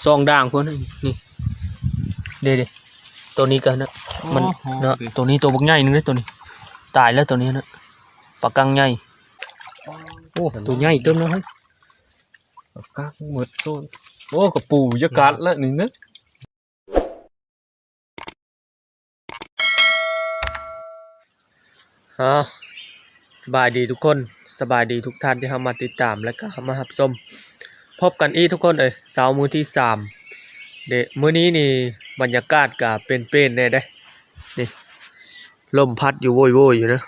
ສອງດ່າງພຸ້ນ ນີ້ ເດ້ໆ ໂຕນີ້ກໍນະ ມັນ ໂອ້ໂຫ ເນາະ ເດ້ ໂຕນີ້ໂຕບັກໃຫຍ່ໜຶ່ງເດ້ ໂຕນີ້ ຕາຍແລ້ວໂຕນີ້ນະ ປາກັງໃຫຍ່ ໂອ້ ໂຕໃຫຍ່ເຕີບເນາະເຮີ້ຍ ປາກັງໝົດໂຕ ໂອ້ ກະປູຢ່າກັດລະນີ້ນະ. ເອົາ ສະບາຍດີທຸກຄົນ ສະບາຍດີທຸກທ່ານທີ່ເຂົ້າມາຕິດຕາມ ແລະ ກໍເຂົ້າມາຮັບຊົມ ພົບກັນອີກທຸກຄົນເອີຍ ເຊົ້າມື້ທີສາມເດ້. ມື້ນີ້ນີ້ບັນຍາກາດກໍເປັນໆແດ່ເດ້ ນີ້ ລົມພັດຢູ່ໂວຍໆຢູ່ເດີ.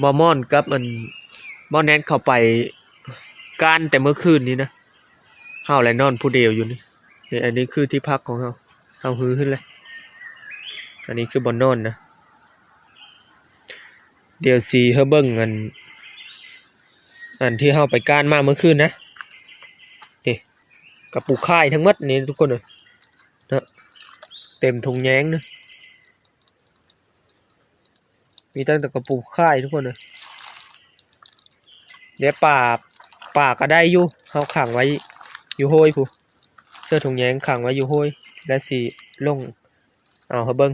ບ່າວມ່ອນກັບອັນ ບ່າວແນດເຂົ້າໄປກ້ານແຕ່ເມື່ອຄືນນີ້ນະ ເຮົາແລະນອນຜູ້ດຽວຢູ່ນີ້. ນີ້ ອັນນີ້ຄືທີ່ພັກຂອງເຮົາ ເຮົາຮືຂຶ້ນແລ້ວ. ອັນນີ້ຄືບ່ອນນອນນະ ດຽວຊິໃຫ້ເບິ່ງອັນ ອັນທີ່ເຮົາໄປກ້ານມາເມື່ອຄືນນະ. ນີ້ ກະປູຂ່າຍທັງໝົດນີ້ທຸກຄົນເອີຍ ເນາະ ເຕັມຖົງແຍງນະ. ມີຕັ້ງແຕ່ກະປູຂ່າຍທຸກຄົນເອີຍ. ເດ ປາ ປາກໍໄດ້ຢູ່ ເຮົາຂັງໄວ້ຢູ່ຫ້ວຍພຸ້ນ ເສື້ອຖົງແຍງຂັງໄວ້ຢູ່ຫ້ວຍ ແລ້ວຊິລົງເອົາໃຫ້ເບິ່ງ.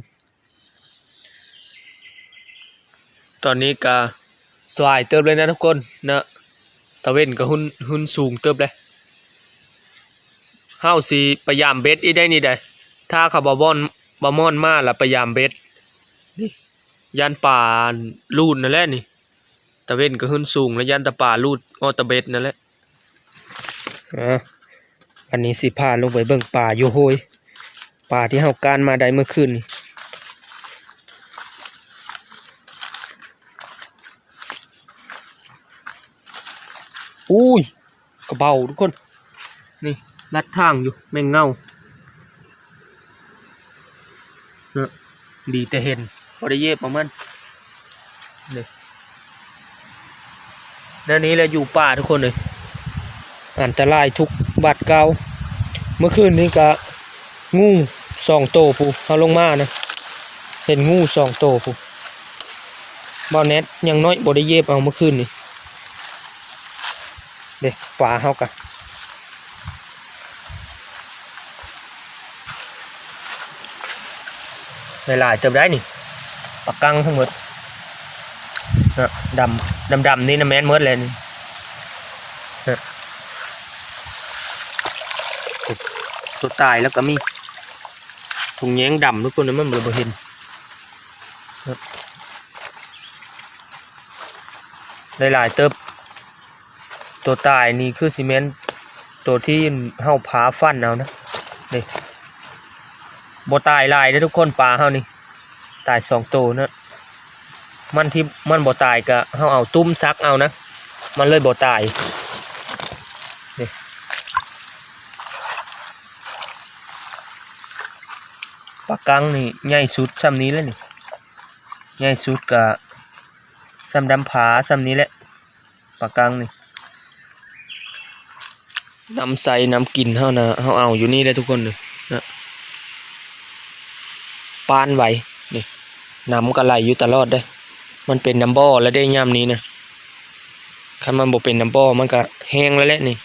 ຕອນນີ້ກະສວາຍເຕີບເລີຍນະທຸກຄົນເນາະ ຕາເວັນກໍຮຸນ ຮຸນສູງເຕີບເລີຍ. ເຮົາຊິໄປຢາມເບັດອີກໄດ໋ນີ້ໄດ໋ ຖ້າເຂົາບໍ່ບ່ອນ ບໍ່ມ່ອນມາລະໄປຢາມເບັດ ນີ້ ຢ້ານປາລູດນັ້ນແຫຼະນີ້ ຕາເວັນກໍຮຸນສູງແລ້ວ ຢ້ານແຕ່ປາລູດ ເອົາແຕ່ເບັດນັ້ນແຫຼະ. ອ່າ ອັນນີ້ຊິພາລົງໄປເບິ່ງປາຢູ່ຫ້ວຍ ປາທີ່ເຮົາກ້ານມາໄດ້ເມື່ອຄືນນີ້. ອຸ້ຍ ກະເບົາທຸກຄົນ ນີ້ລັດທາງຢູ່ ແມງເຫງົາເນາະ ດີແຕ່ເຫັນ ບໍ່ໄດ້ເຫຍິບເອົາມັນ ນີ້ ແນວນີ້ແຫຼະຢູ່ປ່າທຸກຄົນເອີຍ ອັນຕະລາຍທຸກບາດກ້າວ. ເມື່ອຄືນນີ້ກະງູສອງໂຕພຸ້ນ ເຮົາລົງມານະ ເຫັນງູສອງໂຕພຸ້ນ ບ່າວແນດຢ່າງໜ້ອຍບໍ່ໄດ້ເຫຍິບເອົາເມື່ອຄືນນີ້. ເດ້ ປາເຮົາກະຫຼາຍໆເຕີບໄດ໋ນີ້ ປາກັງທັງໝົດເນາະ ດຳ ດຳໆນີ້ນະແມ່ນໝົດແຫຼະນີ້ເນາະ. ໂຕຕາຍແລ້ວກະມີ ຖົງແຍງດຳທຸກຄົນ ມັນບໍ່ ບໍ່ເຫັນ ຫຼາຍໆເຕີບ. ໂຕຕາຍນີ້ຄືຊິແມ່ນໂຕທີ່ເຮົາພາຟັນເອົານະ ນີ້ ບໍ່ຕາຍຫຼາຍເດ້ທຸກຄົນ ປາເຮົານີ້ຕາຍສອງໂຕນະ. ມັນທີ່ມັນບໍ່ຕາຍກະເຮົາເອົາຕຸ້ມສັກເອົານະ ມັນເລີຍບໍ່ຕາຍ ນີ້. ປາກັງນີ້ໃຫຍ່ສຸດຊ່ຳນີ້ແຫຼະນີ້ ໃຫຍ່ສຸດກະຊ່ຳດຳຜາຊ່ຳນີ້ແຫຼະ ປາກັງນີ້. ນ້ຳໃຊ້ນ້ຳກິນເຮົານະ ເຮົາເອົາຢູ່ນີ້ແຫຼະທຸກຄົນເອີຍນະ ປ້ານໄວ້ນີ້ ນ້ຳກໍໄຫຼຢູ່ຕະຫຼອດເດ້ ມັນເປັນນ້ຳບໍ່ແລ້ວເດ້ຍາມນີ້ນະ. ຄັນມັນບໍ່ເປັນນ້ຳບໍ່ມັນກະແຫ້ງແລ້ວແຫຼະນີ້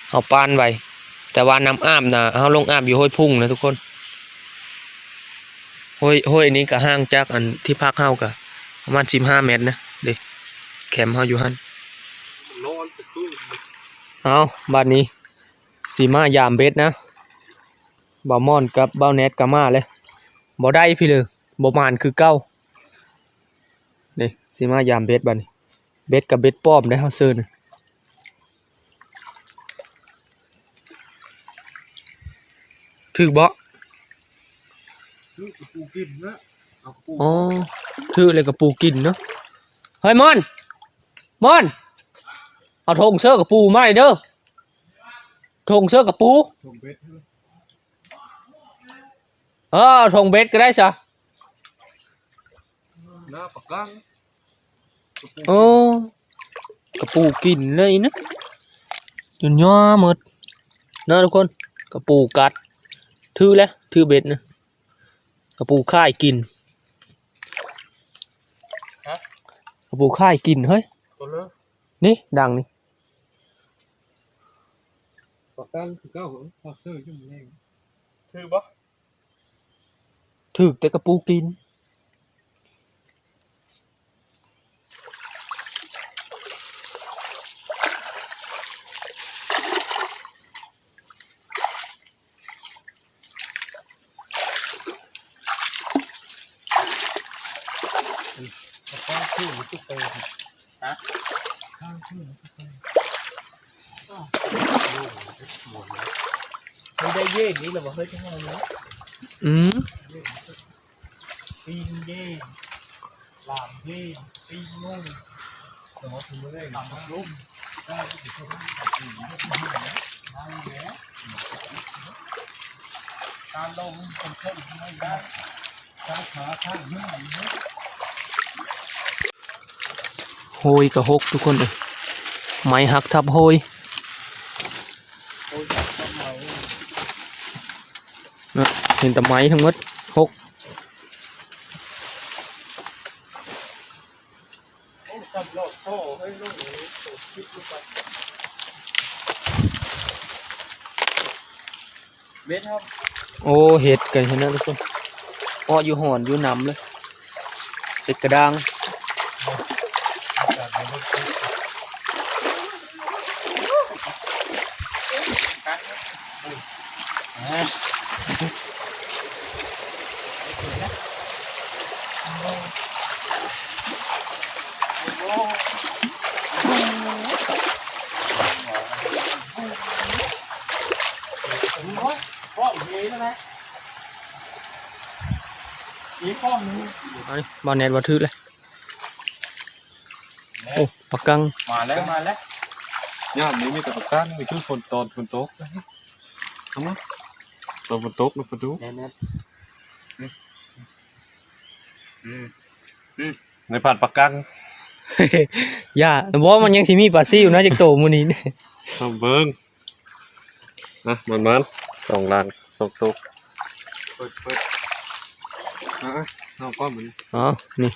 ເຮົາປ້ານໄວ້. ແຕ່ວ່ານ້ຳອາບນະ ເຮົາລົງອາບຢູ່ຫ້ວຍພຸ້ງນະທຸກຄົນ. ຫ້ວຍ ຫ້ວຍນີ້ກະຫ່າງຈາກອັນທີ່ພັກເຮົາກະປະມານສິບຫ້າແມັດນະ ເດ້ ແຄມເຮົາຢູ່ຫັ້ນ. ເອົາ ບາດນີ້ຊິມາຢາມເບັດນະ ບ່າວມ່ອນກັບບ່າວແນດກະມາເລີຍ ບໍ່ໄດ້ພີ້ເລີຍ ບໍ່ໝານຄືເກົ່າ. ນີ້ ຊິມາຢາມເບັດບາດນີ້ ເບັດກະເບັດປອມເດ້ ເຮົາເຊີນ ຖືກບໍ່? ຖືກກະປູກິນນະ ເອົາປູ ອໍ ຖືກແລ້ວກະປູກິນເນາະ. ເຮີ້ຍ ມອນ ມອນ ເອົາຖົງເຊີກະປູມາໃຫ້ເດີ ຖົງເຊີກະປູ ຖົງເບັດ ເອີ ເອົາຖົງເບັດກະໄດ້ຊະ. ໜ້າປາກັງ ໂອ້ ກະປູກິນເລີຍນະ ຈົນຫຍ້ອໝົດເນາະທຸກຄົນ. ກະປູກັດ ຖືແລ້ວ ຖືເບັດນະ ກະປູຄາຍກິນ ຮະ ກະປູຄາຍກິນເຮີ້ຍ ໂຕເລີ ນີ້ ດັງນີ້. ປະກັນຄືເກົ່າ ພໍເຊີຢູ່ມື້ແລງ ຖືກບໍ່? ຖືກແຕ່ກະປູກິນ. ປະກັນຄືມັນຕຸກແຕກ ຮະ? ປະກັນຄືມັນຕຸກແຕກ ມັນໄດ້ເຢນນີ້ລະບໍ່ເຮີ້ຍ ຈັກໜ້ອຍນີ້ ອືມ ປີ້ງເຢ ລາມເຢ ປີ້ງໜູ ແຕ່ວ່າຄືມື້ແລງ ຕຳບັກຫຸ່ງ ໄດ້ ໄດ້ແລ້ວ ການລົງຄົນເພິ່ນໄດ້ ການຫາທາງເຮືອນ ໂຮຍກະຫົກທຸກຄົນເອີຍ ໄມ້ຫັກທັບໂຮຍ ເນາະ ເຫັນແຕ່ໄມ້ທັງໝົດ ຫົກ. ໂອ້ ເຫັດກະເຫັນແລ້ວທຸກຄົນ ເພາະຢູ່ຮ້ອນຢູ່ໜຳເລີຍ ເຫັດກະດ້າງ. ເອົານີ້ ບ່າວແນດວ່າຖືກແລ້ວ. ໂອ້ ປາກັງ ມາແລ້ວ ມາແລ້ວ ຍາມນີ້ມີແຕ່ປາກັງ ມີຄືຝົນຕອນຝົນຕົກ ເອົາມາ ຕອນຝົນຕົກນະປາດຸກ ແມ່ນໆ ອືມ ອືມ ອືມ ໃນພັນປາກັງ ຢ່າ ບໍ່ ມັນຍັງຊິມີປາຊິວນະຈັກໂຕມື້ນີ້ ເຮົາເບິ່ງ ອ່ະ ມັນໆ ສອງຫຼັງ ສອງໂຕ ເປີດ ເປີດ ອ່ະ ເອົາກ້ອນມັນ ອໍ ນີ້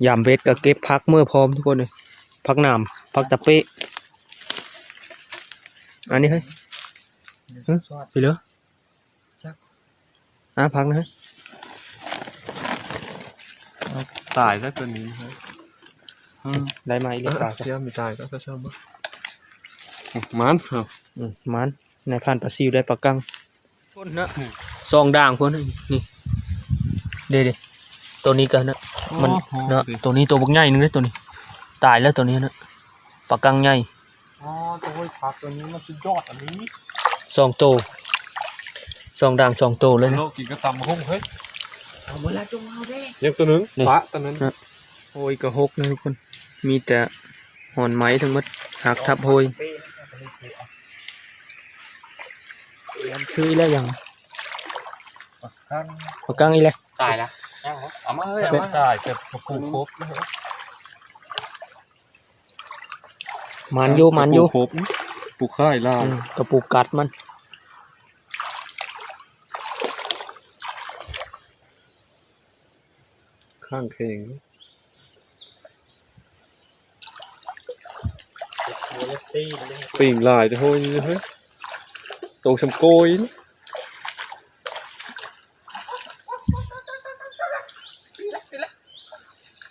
ຢາມເບັດກະເກັບຜັກເມືອພ້ອມທຸກຄົນເອີຍ ຜັກໜາມ ຜັກຕະເປະ ອັນນີ້ເຮີ້ຍ ຫຶ ໄປເລີຍ ຈັກ ອ່າ ຜັກນະເຮີ້ຍ ຕາຍແລ້ວໂຕນີ້ເຮີ້ຍ ອືມ ໄດ້ມາອີກແລ້ວ ຕາຍ ເອີ ຕາຍ ຕາຍ ຕາຍ ມັນ ອືມ ມັນ ນາຍພານປາຊິວໄດ້ປາກັງ ພຸ້ນນະ ສອງດ່າງພຸ້ນ ນີ້ ເດ້ໆ ໂຕນີ້ກະນະ ມັນ ໂອ້ໂຫ ນະ ໂຕນີ້ໂຕບັກໃຫຍ່ໜຶ່ງເດ້ ໂຕນີ້ ຕາຍແລ້ວໂຕນີ້ນະ ປາກັງໃຫຍ່ ອໍ ໂຕຫ້ວຍຜັກໂຕນີ້ມັນສຸດຍອດອີ່ຫຼີ ສອງໂຕ ສອງດ່າງສອງໂຕເລີຍນະ ກິນກັບຕຳບັກຫຸ່ງເຮີ້ຍ ເອົາມາລະ ຈົ່ງເອົາເດ້ ຍັງໂຕໜຶ່ງ ນີ້ ປະໂຕນັ້ນ ໂອ້ຍ ກະຫົກນະທຸກຄົນ ມີແຕ່ ຫອນໄມ້ທັງໝົດ ຫັກທັບໂຮຍ ຄືອີກແລ້ວຫຍັງ ປາກັງ ປາກັງອີກແລ້ວ ຕາຍລະ ຍັງບໍ່ ເອົາມາເຮີ້ຍ ເອົາມາ ຕາຍແຕ່ກະປູຄົບ ມັນຢູ່ ມັນຢູ່ ກະປູຄົບ ປູຄ້າຍລາວ ອືມ ກະປູກັດມັນ ຂ້າງແຂງ ປີງຫຼາຍເດ້ໂຫຍ ໂຕຊ່ຳໂກຍ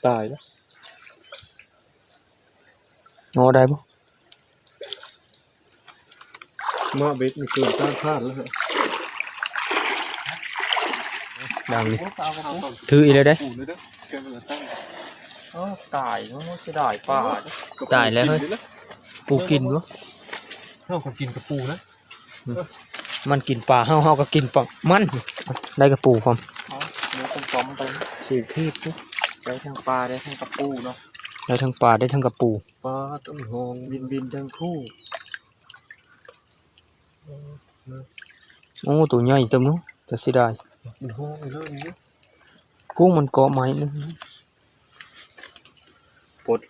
ຕາຍລະ. ງໍໄດ້ບໍ່? ມາເບັດນີ້ເກີນຕ້ານທານແລ້ວ ດັງນີ້ ຖືອີກແລ້ວເດ້. ໂອ້ ຕາຍ ໂອ້ ເສຍດາຍປາ ຕາຍແລ້ວເຮີ້ຍ. ປູກິນບໍ່? ເຮົາກໍກິນກະປູນະ. ອືມ ມັນກິນປາເຮົາ ເຮົາກໍກິນປາມັນ. ໄດ້ກະປູພ້ອມ. ເອົາ ເອົາກອມໆໄປ. ສຽງເທບເນາະ. ໄດ້ທັງປາ ໄດ້ທັງກະປູເນາະ. ໄດ້ທັງປາ ໄດ້ທັງກະປູ. ປາ ຕົ້ນຫອງ ບິນໆທັງຄູ່. ໂອ້ ໂຕໃຫຍ່ເຕີບເນາະ ແຕ່ເສຍດາຍ. ມັນຮ້ອງເລີຍນີ້. ພວກມັນເກາະໄມ້ໜຶ່ງ. ປົດ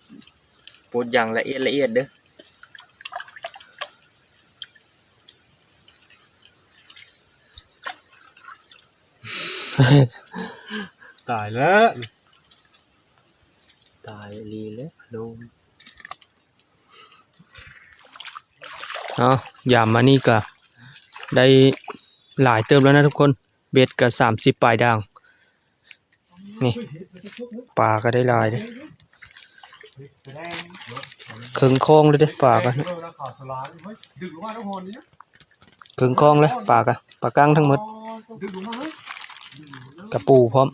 ປົດຢ່າງລະອຽດລະອຽດເດີ້. ຕາຍແລ້ວ ຕາຍອີ່ຫຼີແລ້ວໂລມ. ເອົາ ຢາມມານີ້ກະ ໄດ້ຫຼາຍເຕີບແລ້ວນະທຸກຄົນ ເບັດກໍສາມສິບປາຍດາງ. ນີ້ ປາກໍໄດ້ຫຼາຍເດ້ ເຄິ່ງຄອງເລີຍເດ້ ປາກໍ ເຄິ່ງຄອງເລີຍ ປາກະ ປາກັງທັງໝົດ ກະປູພ້ອມ.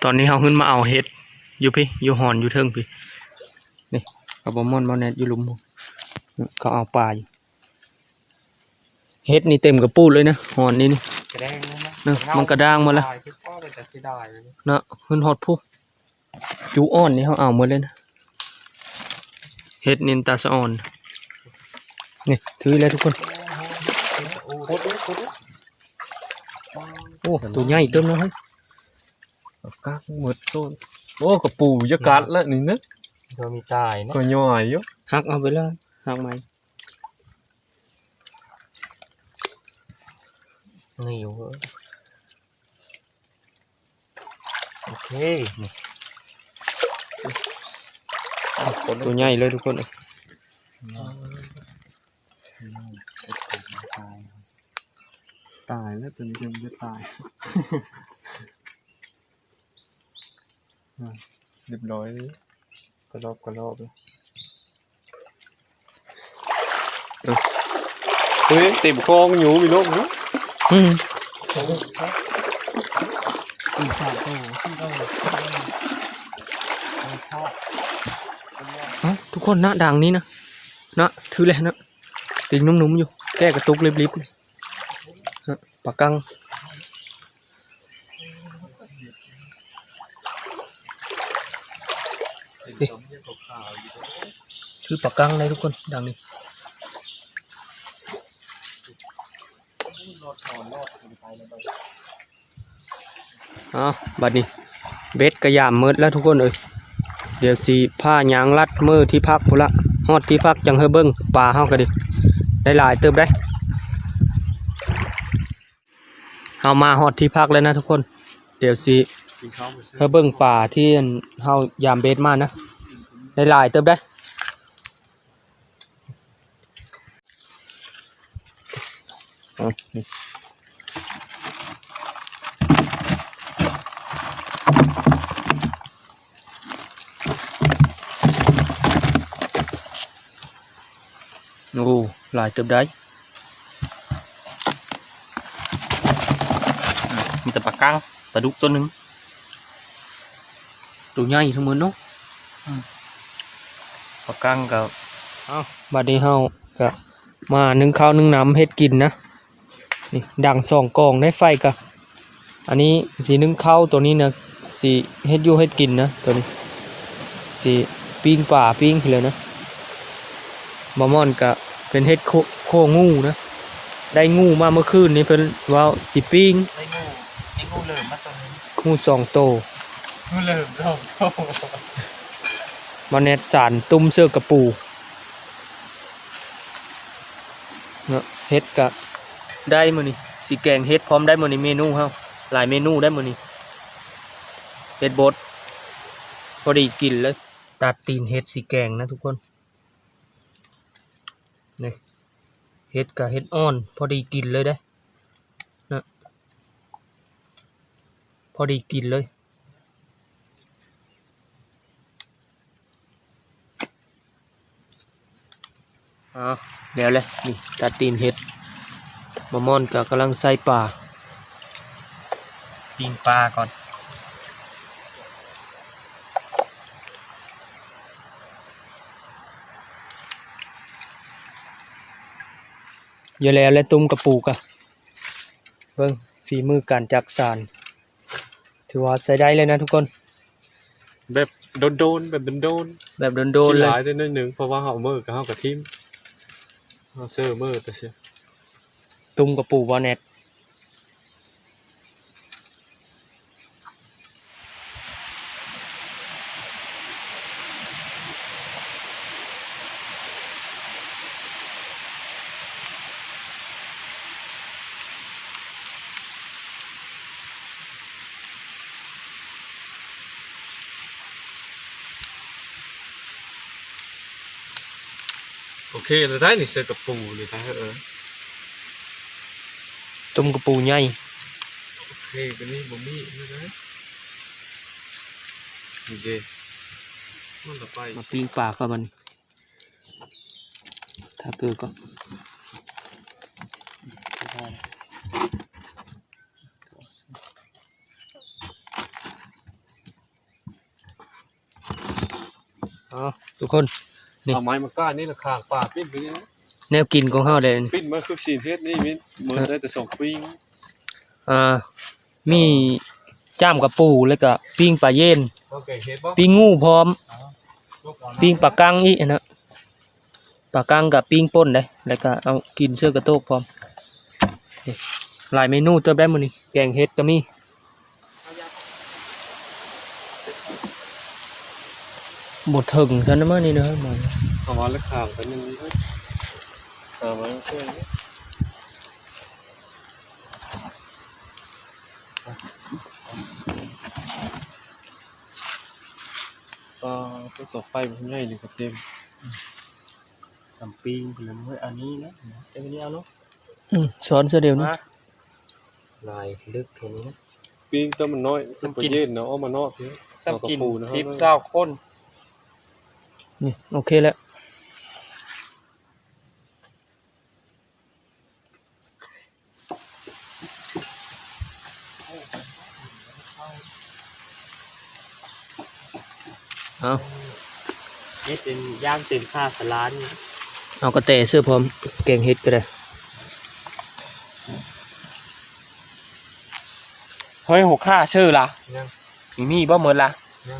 ຕອນນີ້ເຮົາຂຶ້ນມາເອົາເຫັດຢູ່ພີ້ ຢູ່ຮອນຢູ່ເທິງພີ້ ນີ້ ກັບບ່າວມ່ອນ ບ່າວແນດຢູ່ລຸ່ມ ເຂົາເອົາປາຢູ່. ເຫັດນີ້ເຕັມກະປູເລີຍນະ ຮອນນີ້ນີ້ ກະແດງແລ້ວນະ ເນາະ ມັນກະດ້າງໝົດແລ້ວ ຕາຍຄືພໍ່ ເປັນຕາເສຍດາຍເນາະ ຂຶ້ນຮອດພຸ້ນ. ຈຸອ່ອນນີ້ເຮົາເອົາໝົດເລີຍນະ ເຫັດນິນຕາສະອອນ ນີ້ ຖືແລ້ວທຸກຄົນ. ໂອ້ ໂຕໃຫຍ່ເຕີບເນາະເຮີ້ຍ ກັກໝົດໂຕ. ໂອ້ ກະປູຢ່າກັດລະນີ້ນະ ໂດມີຕາຍນະ ກໍຍ່ອຍຢູ່ ຫັກເອົາໄປເລີຍ ຫັກໃໝ່ ນີ້ຢູ່ເຮີ້ຍ. ໂອເຄ ນີ້ ໂຕໃຫຍ່ເລີຍທຸກຄົນ ຕາຍ ຕາຍແລ້ວ ໂຕນີ້ຍັງບໍ່ຕາຍ ອາ ຮຽບຮ້ອຍ. ກະລອບກະລອບເລີຍ ເອີ ເຮີ້ຍ ເຕັມຄອງຢູ່ ມີນົກຢູ່ ອືມ ເອົ້າ ທຸກຄົນນະ ດາງນີ້ນະ ນະ ຖືແລ້ວນະ ຕີງໜຸ່ມໆຢູ່ ແກ້ກະຕຸກລິບໆ. ປາກັງ ນີ້ ຄືປາກັງໄດ໋ທຸກຄົນ ດາງນີ້ ເອົາ ບາດນີ້ ເບັດກະຢາມໝົດແລ້ວທຸກຄົນເອີຍ ດຽວຊິພາຍ່າງລັດເມືອທີ່ພັກພຸ້ນລະ ຮອດທີ່ພັກຈັ່ງໃຫ້ເບິ່ງ ປາເຮົາກະດີ ໄດ້ຫຼາຍເຕີບໄດ໋. ເຮົາມາຮອດທີ່ພັກແລ້ວນະທຸກຄົນ ດຽວຊິໃຫ້ເບິ່ງປາທີ່ເຮົາຢາມເບັດມານະ ໄດ້ຫຼາຍເຕີບໄດ໋. ໂອ້ ຫຼາຍເຕີບໄດ໋ ມີແຕ່ປາກັງ ປາດຸກໂຕໜຶ່ງ ໂຕໃຫຍ່ທັງໝົດເນາະ ອືມ ປາກັງກະ ເອົ້າ ບາດນີ້ເຮົາກະມາໜຶ້ງເຂົ້າໜຶ້ງນ້ຳເຮັດກິນນະ. ນີ້ດັງສອງກອງ ໃນໄຟກະ ອັນນີ້ຊິໜຶ້ງເຂົ້າ ໂຕນີ້ນະ ຊິເຮັດຢູ່ເຮັດກິນນະ ໂຕນີ້ຊິປີ້ງປາປີ້ງພີ້ແຫຼະນະ. ບ່າວມ່ອນກະເປັນເຮັດໂຄ ໂຄງູນະ ໄດ້ງູມາເມື່ອຄືນນີ້ ເພິ່ນເວົ້າຊິປີ້ງ ໄດ້ງູ ໄດ້ງູເລີມມາໂຕໜຶ່ງ ງູສອງໂຕ ງູເລີມສອງໂຕ. ມາແນດສານຕຸ້ມເສື້ອກະປູ ເນາະ ເຫັດກະໄດ້ມື້ນີ້ ຊິແກງເຫັດພ້ອມໄດ້ມື້ນີ້ ເມນູເຮົາຫຼາຍເມນູໄດ້ມື້ນີ້ ເຫັດບົດ ພໍດີກິນເລີຍ ຕັດຕີນເຫັດຊິແກງນະທຸກຄົນ. ນີ້ ເຫັດກະເຫັດອ່ອນ ພໍດີກິນເລີຍເດ້ ນະ ພໍດີກິນເລີຍ. ອ້າວ ແລ້ວແຫຼະ ນີ້ ຕັດຕີນເຫັດ ບ່າວມ່ອນກະກຳລັງໃສ່ປາ ປີ້ງປາກ່ອນ. ຢ່າແລ້ວແຫຼະ ຕຸ້ມກະປູກະ ເບິ່ງຝີມືການຈັກສານ ຖືວ່າໃຊ້ໄດ້ເລີຍນະທຸກຄົນ. ແບບໂດນໆ ແບບໂດນໆ ແບບໂດນໆ ກິນຫຼາຍແຕ່ໜ້ອຍໜຶ່ງ ເພາະວ່າເຮົາເມີກະເຮົາກະຖິ້ມ ເຮົາເຊີເມີແຕ່ຊື່. ຕຸ້ມກະປູບໍ່ແນດ. ໂອເຄແລ້ວໄດ໋ນີ້ ໃສ່ກະປູນີ້ໄດ໋ ເອີ ຕົ້ມກະປູໃຫຍ່. ໂອເຄ ບາດນີ້ບໍ່ມີແລ້ວໄດ໋ ນີ້ເດ້ ມັນລະໄປ ມາປີ້ງປາກ່ອນບາດນີ້ ຖ້າເກີດກ່ອນ. ເອົາ ທຸກຄົນ ນີ້ ເອົາໄມ້ມາກ້ານນີ້ລະ ຂ້າງປ່າປີ້ນໄປນີ້ນະ ແນວກິນຂອງເຮົາເດ້ ປີ້ນມາຄືຊີ້ນເຫັດນີ້ ມີ ເໝິດໄດ້ແຕ່ສອງປີ້ງ ອ່າ ມີຈ້າມກະປູ ແລ້ວກະປີ້ງປາເຢັນ ເອົາແກງເຫັດບໍ່ ປີ້ງງູພ້ອມ ອໍ ປີ້ງປາກັງອີກຫັ້ນນະ. ປາກັງກະປີ້ງປົ່ນເດ້ ແລ້ວກະເອົາກິນເສີກະໂຕກພ້ອມ. ຫຼາຍເມນູເຕີບໄດ໋ມື້ນີ້ ແກງເຫັດກະມີ. ບໍ່ເຖິງຊັ້ນນະມື້ນີ້ເດີ ເອົາມາລະຂ້າງໄປໜຶ່ງນີ້ ເອົາມາເຊີຍ. ປາ ຕົວໄຟມັນໃຫຍ່ນີ້ກະເຕັມ ຕຳປີ້ງພຸ້ນລະເວີຍ ອັນນີ້ນະ ເອົາອັນນີ້ເອົາເນາະ ອືມ ຊ້ອນຊະດຽວນີ້ ຫຼາຍເລິກເທົ່ານີ້ນະ ປີ້ງຕົວມັນນ້ອຍ ສຳກິນ ເຢັນນະ ອອກມານອກພີ້ ສຳກິນສິບຊາວຄົນ ນີ້ ໂອເຄແລ້ວ. ເອົາ ເຮັດເປັນຢ່າງເຕັມຂາສະຫຼານ ເອົາກະແຕເສີພ້ອມ ແກງເຫັດກະໄດ້. ເຮີ້ຍ ຫົວຂ້າເຊີລະ ຍັງ ມີບໍ່ໝົດລະ ຍັງ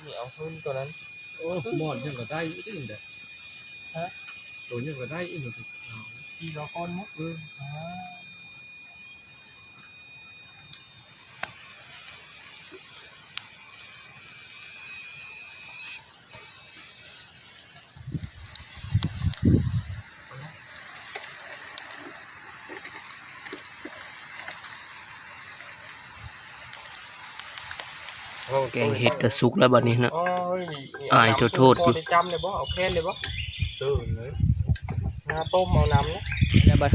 ນີ້ເອົາຫື້ນຕົວນັ້ນ ໂອ້ ໝອນຍັງກະໄດ້ອີກເດ້ ຮະ ໂຕຍັງກະໄດ້ອີກ ສີ່ຮ້ອຍກ້ອນໝົດ ເອີ ແກງເຫັດກະສຸກແລ້ວບາດນີ້ນະ ໂອ້ຍ ອາຍໂທດໆ ພໍໄດ້ຈ້ຳໄດ້ບໍ່ ເອົາແຄນໄດ້ບໍ່ ເອີ ເລີຍ ງາຕົ້ມເອົານ້ຳນະ ແລ້ວບາດ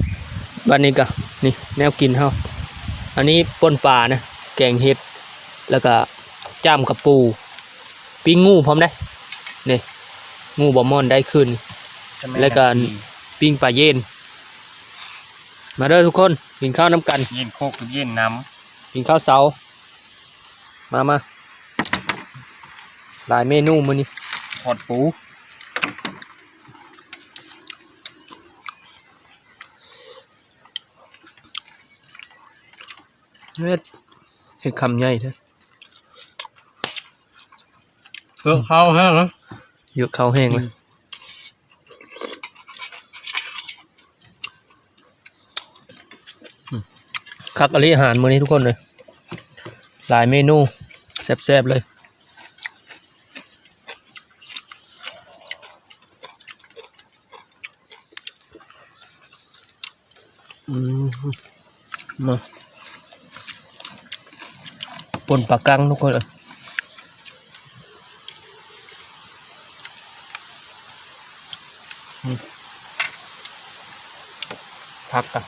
ບາດນີ້ກະ ນີ້ແນວກິນເຮົາ ອັນນີ້ປົ່ນປານະ ແກງເຫັດ ແລ້ວກະຈ້າມກະປູ ປີ້ງງູພ້ອມເດ້ ນີ້ ງູບໍ່ໝອນໄດ້ຄືນ ແລ້ວກະປີ້ງປາເຢັນ ມາເດີທຸກຄົນ ກິນເຂົ້ານຳກັນ ເຢັນໂຄກເຢັນນ້ຳ ກິນເຂົ້າເຊົ້າ ມາ ມາ ຫຼາຍເມນູມື້ນີ້ ທອດປູ ເຮັດ ເຮັດຄຳໃຫຍ່ແທ້ ເອີ ເຂົ້າແຮງນະ ເຍອະ ເຂົ້າແຮງເລີຍ ອືມ ອືມ ຄັກອີ່ຫຼີອາຫານມື້ນີ້ທຸກຄົນເອີຍ ຫຼາຍເມນູ ແຊບໆເລີຍ. ອືມ ມາ ປົ່ນປາກັງທຸກຄົນເອີຍ ອືມ ຜັກກະ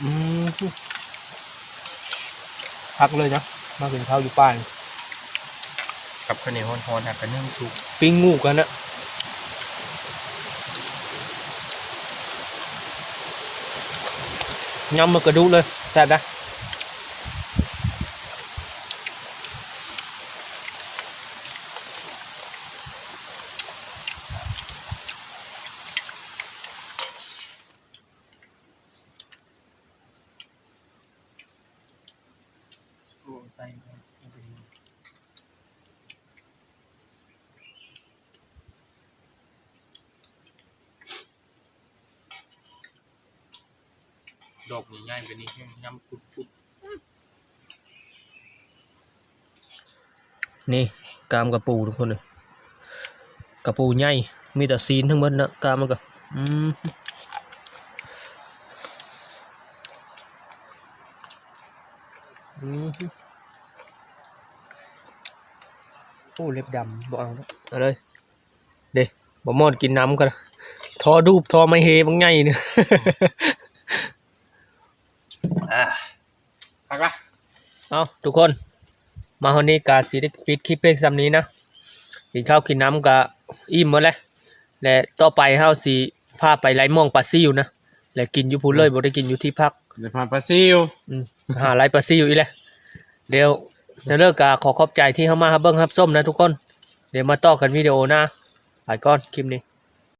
ອືມ ຄັກເລີຍນະ ມາກິນເຂົ້າຢູ່ປ່າ ກັບເຂົ້າໜຽວຮ້ອນໆ ຫາກະໜຶ້ງສຸກ ປີ້ງງູກະນະ ຍຳໝົດກະດູກເລີຍ ແຊບນະ. ດອກໃຫຍ່ໆ ແບບນີ້ແຮງຍຳກຸດໆ. ນີ້ ກ້າມກະປູທຸກຄົນເອີຍ ກະປູໃຫຍ່ ມີແຕ່ຊີ້ນທັງໝົດເນາະ ກ້າມມັນກະ ອືມ ອືມ. ໂອ້ ເລັບດຳ ບໍ່ເອົາແລ້ວ ເອົາເລີຍ ເດ້ ບໍ່ມອດກິນນ້ຳກໍ ທໍ່ດູບ ທໍ່ໄມ້ເຮບັກໃຫຍ່ນີ້ ອ່າ ພັກລະ ເອົາ ທຸກຄົນ ມາຮອດນີ້ກໍຊິໄດ້ປິດຄລິບພຽງສ່ຳນີ້ນະ ກິນເຂົ້າກິນນ້ຳກໍອີ່ມໝົດແລ້ວ ແລະ ຕໍ່ໄປເຮົາຊິພາໄປໄລ່ມອງປາຊິວນະ ແລະ ກິນຢູ່ພຸ້ນເລີຍ ອືມ ບໍ່ໄດ້ກິນຢູ່ທີ່ພັກ ໄດ້ພາປາຊິວ ອືມ ຫາໄລ່ປາຊິວອີກແລ້ວ ດຽວ ແນວເລີກກໍຂໍຂອບໃຈທີ່ເຂົ້າມາຮັບເບິ່ງຮັບຊົມນະທຸກຄົນ ດຽວມາຕໍ່ກັນວິດີໂອໜ້າ ໄປກ່ອນຄລິບນີ້.